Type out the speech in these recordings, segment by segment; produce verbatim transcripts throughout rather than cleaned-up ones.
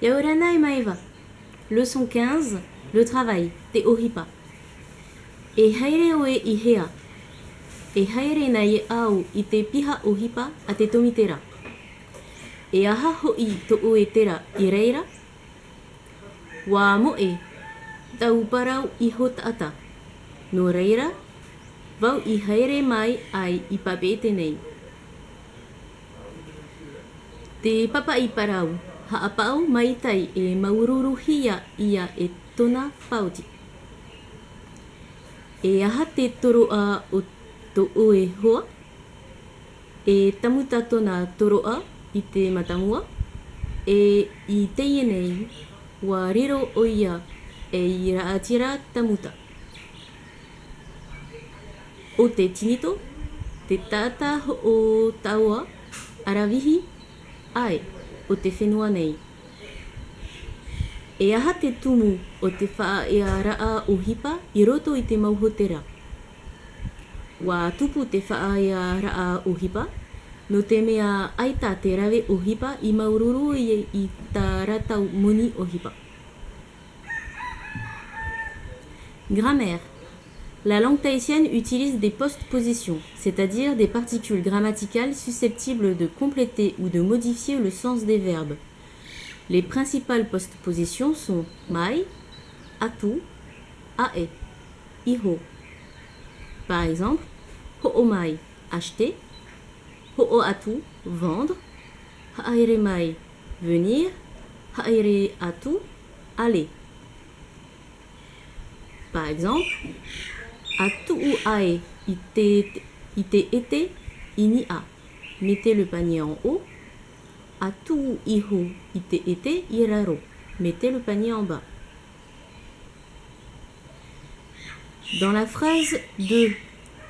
ʻIa ora na e maeva. Leçon quinze, le travail, te ʻohipa. E haere ʻoe i hea? E haere na au i te piha ʻohipa a te tōmitera. E aha hoʻi tō ʻoe tera i reira? ʻUa moʻe taʻu parau iho taʻata. Nō reira, vau i haere mai ai i Papeʻete nei. Te papaʻi parau, haʻapaʻo maitaʻi e māuruuruhia ia e tōna paoti. E aha te toroʻa o tō ʻoe hoa? E tamuta tōna toroʻa i te matamua, e i teie nei, ʻua riro ʻoia ei raʻatira tamuta. ʻO te tinito, te taʻata hoʻo taoa, ʻaravihi, ʻae, o te fenua nei. E aha te tumu o te faʻaearaʻa ʻohipa i roto i te mau hōtēra? ʻUa tupu te faʻaearaʻa ʻohipa, nō te mea ʻaita te rave ʻohipa i māuruuru i, i tā rātou moni ʻohipa. Grammaire. La langue tahitienne utilise des postpositions, c'est-à-dire des particules grammaticales susceptibles de compléter ou de modifier le sens des verbes. Les principales postpositions sont mai, atu, aʻe, iho. Par exemple, hoʻo mai, acheter, hoʻo atu, vendre, haere mai, venir, haere atu, aller. Par exemple, ʻa tuʻu aʻe i te, i te ʻete i niʻa, mettez le panier en haut. ʻA tuʻu iho i te ʻete i raro, mettez le panier en bas. Dans la phrase deux,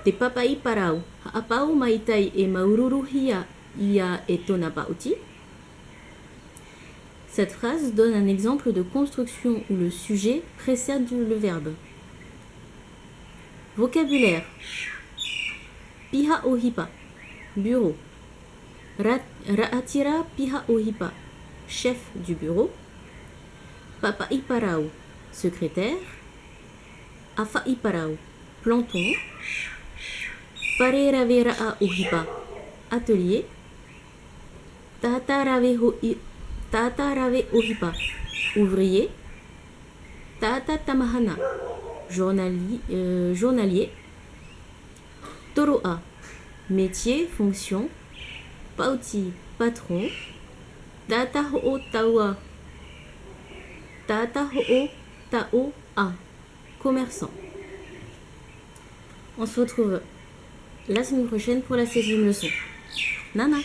te papaʻi parau, haʻapaʻo maitaʻi e māuruuruhia ia e tōna paoti. Cette phrase donne un exemple de construction où le sujet précède le verbe. Vocabulaire. Piha ʻohipa, bureau. Ra-, raʻatira piha ʻohipa, chef du bureau. Papaʻi parau, secrétaire. ʻAfaʻi parau, planton. Fare raveraʻa ʻohipa, atelier. Taʻata rave ho-, i-, taʻata rave ʻohipa, ouvrier. Taʻata tamahana, journali-, euh, journalier. Toroʻa, métier, fonction. Paoti, patron. Taʻata hoʻo taoa, taʻata hoʻo taoa, commerçant. On se retrouve la semaine prochaine pour la seizième leçon. Nana.